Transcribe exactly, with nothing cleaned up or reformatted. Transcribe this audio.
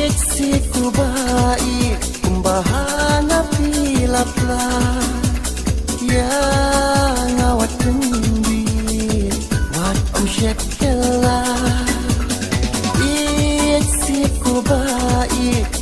Ïeit sikuba ïeit kumba ha nga phi la pla. Ïa nga wat tynbi wat ym shet kylla. Ïeit sikuba ïeit